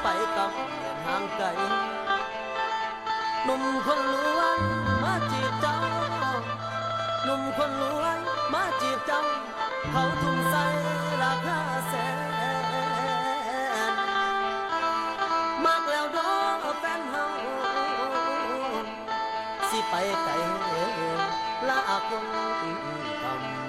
ໄປກັບແດນຫ່າງໄກ ໜຸ່ມຄົນລວຍມາຈີບເຈົ້າ ໜຸ່ມຄົນລວຍມາຈີບເຈົ້າ ເຂົາທຸ່ມໃສ່ລາຄາແສນ ມັກແລ້ວເດີແຟນເຮົາ ຊິໄປໄກລາຄົນກຳ.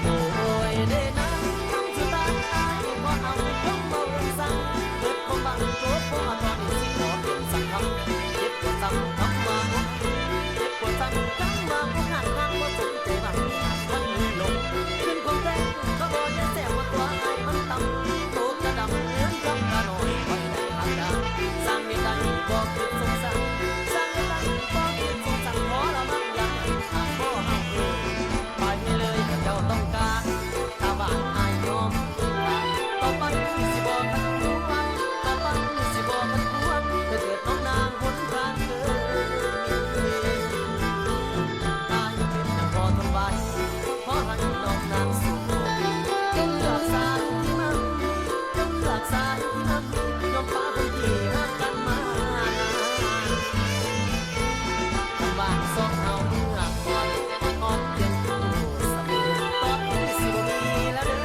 ໂອ້ຍເດ້ນາງ ນ້ອງສະຕາຍອ້າຍ ຂໍເອົາຄວາມເວົ້າເລື່ອງສັງ ເບິດຄວາມຫວັງຈົບພໍ ຕອນນີ້ຊິຂໍເປັນສັງຄຳ ເຈັບປວດຊ້ຳຄຳວ່າອົກຫັກ ເຈັບປວດຊ້ຳຄຳວ່າອົກຫັກ ຫາກບໍ່ສົມໃຈຫວັງ ຫາກມັນມີລົມ ຄືນຄວາມແທ້ ເຂົາບໍ່ໄດ້ແຊວວ່າຕົວອ້າຍມັນຕ່ຳ ໂຕກະດຳ ເຮືອນຄຳກະນ້ອຍ ຂ້ອຍໄດ້ຮັກດາ ສ້າງເຮັດໄດ້ບໍ່ຄິດສົງສານ ສ້າງເຮັດໄດ້ບໍ່ຄິດສົງສານ ທໍລະມານຢ່າງໃດ ຫາກບໍ່ເຮົາເອີຍ ໄປເລີຍ ຖ້າເຈົ້າຕ້ອງການ ຖ້າວ່າອ້າຍຍອມ ຕໍ່ໄປນີ້ຊິບໍ່ຂັດຂວາງ ຕໍ່ໄປນີ້ຊິບໍ່ຂັດຂວາງ ເທີເກີດນ້ອງນາງຫົນທາງເດີນ ອ້າຍເຈັບຍັງບໍ່ທົນໄຫວ ຂໍໃຫ້ນ້ອງນາງສູ້ ເຈົ້າເລືອກສາຍທີ່ມັກ ເຈົ້າເລືອກສາຍທີ່ມັກ ຍອມປະຄົນທີ່ຮັກກັນມານານ ຄຳວ່າສອງເຮົາເມື່ອກ່ອນ ຮອດຮອດຄຽງຄູ່ສະເໝີ ຕອນນີ້ຊິບໍ່ມີລະເດີ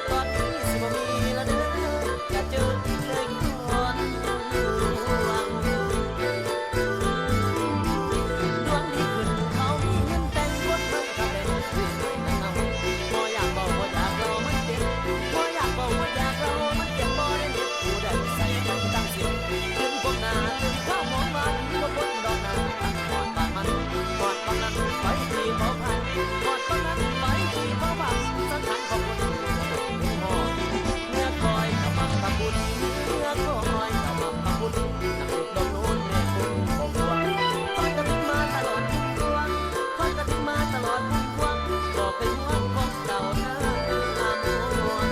ຕອນນີ້ຊິບໍ່ມີລະເດີ ຢ່າເຈີອີກເລີຍຄວນດວງ ດວງດີຂຶ້ນເຂົາມີເງິນແຕ່ງຄົນເຮົາ ຖ້າແມ່ນຄືເປັນເຮົາ ບໍ່ຢາກເວົ້າ ບໍ່ຢາກເລົ່າ ມັນເຈັບ ບໍ່ຢາກເວົ້າ ບໍ່ຢາກເລົ່າ ມັນເຈັບ ບໍ່ໄດ້ເຮັດ ຜູ້ໃດໃສ່ໄປຕັ້ງສິບ ຄືນພົບໜ້າ ຄືນຄາວມອງວ່າ ບໍ່ພົ້ນດອກນາ ຮອດປານມັນ ຮອດປານນັ້ນໄປທີ່ເຂົາຜ່ານ ຮອດປານນັ້ນໄປທີ່ເຂົາຜ່ານ ສັງຂານຂອງຄົນເປັນຮອດ ເມື່ອຄອຍກະມັກທຳບຸນ ເມື່ອຄອຍກະມັກທຳບຸນ ນັກລຸກດອກໂນນແມ່ຄຸນບໍ່ຄວນ ຄອຍກະຕິດມາຕະຫຼອດພຸ້ມພວງ ຄອຍກະຕິດມາຕະຫຼອດພຸ້ມພວງ ບໍ່ເຄີຍຫວງຂອງເກົ່າໜ້າມວນ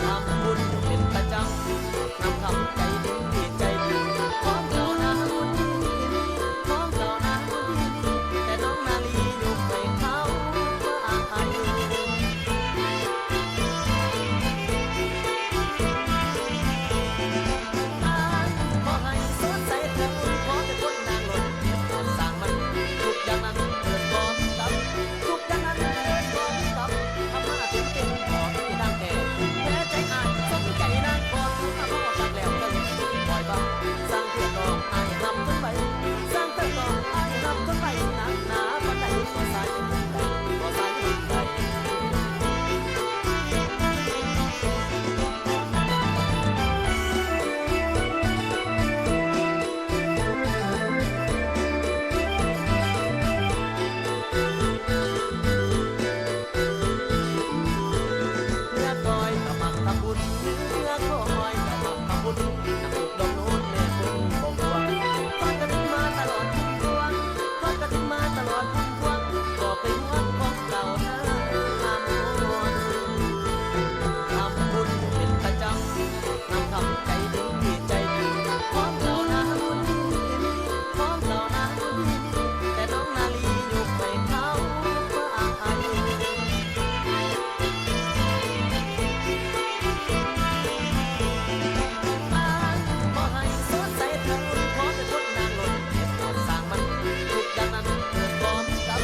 ທຳບຸນເປັນປະຈຳ ນຳຄຳໃຈດີ ໃຈດີ ຂອງເກົ່ານາບຸນດີມີ ຂອງເກົ່ານາບຸນດີມີ ແຕ່ນ້ອງນາລີຍົກໃຫ້ເຂົາອ້າຍ ອ້າຍ ຂໍໃຫ້ສົດໃສເທີ້ນ ຂໍແຕ່ຄົນນາງລົດ ເຮັດໂທດສ້າງມັນ ທຸກຢ່າງນັ້ນເອີ້ນບໍ່ມີກັບ ທຸກຢ່າງນັ້ນເອີ້ນບໍ່ມີກັບ ທຳມາເຕັມເຕັມບໍ່ມີທາງແກ້ ແຕ່ໃຈອ້າຍສົມໃຈນາງ ຂໍໃຫ້ມາພໍ້ກັນແລ້ວກັນ ປ່ອຍບາງ ສ້າງເທື່ອຕ້ອງອ້າຍຮັບຄົນໃໝ່ ສ້າງເທື່ອຕ້ອງອ້າຍຮັບຄົນໃໝ່ ນັກໜາປານໃດ ບໍ່ສາຍເປັນໃດ ບໍ່ສາຍເປັນໃດ. ເຮືອຄອຍກະມັກທຳບຸນ ເຮືອຄອຍກະມັກທຳບຸນ ນັກລຸກດອກໂນນແມ່ຄົນບໍ່ຄວນ ຄອຍກະຕິດມາຕະຫຼອດພຸ້ມພວງ ຄອຍກະຕິດມາຕະຫຼອດພຸ້ມພວງ ບໍ່ເຄີຍຫວງຂອງເກົ່າໜ້າມວນ ທຳບຸນເປັນປະຈຳ ນຳຄຳໃຈດີ ໃຈດີ ຂອງເກົ່ານາບຸນດີມີ ຂອງເກົ່ານາບຸນດີມີ ແຕ່ນ້ອງນາລີຍົກໃຫ້ເຂົາອ້າຍ ອ້າຍ ຂໍໃຫ້ສົດໃສເທີ້ນ ຂໍແຕ່ຄົນນາງລົດ ເຮັດໂທດສ້າງມັນ ທຸກຢ່າງນັ້ນເກີດບໍ່ມີກັບ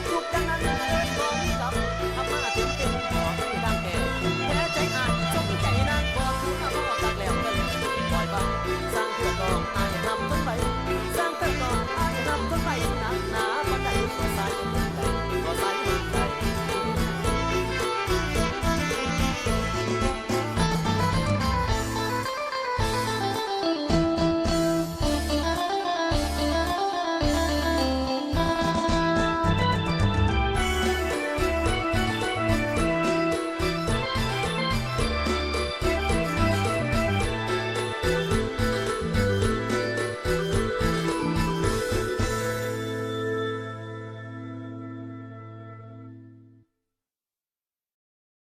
ທຸກຢ່າງນັ້ນເກີດບໍ່ມີກັບ ທຳມາເຕັມເຕັມບໍ່ມີທາງແກ້ ແຕ່ໃຈອ້າຍສົມໃຈນາງ ຂໍຄືມາພໍ້ກັນແລ້ວກັນ ປ່ອຍບາງ ສ້າງເທື່ອຕ້ອງອ້າຍຮັບຄົນໃໝ່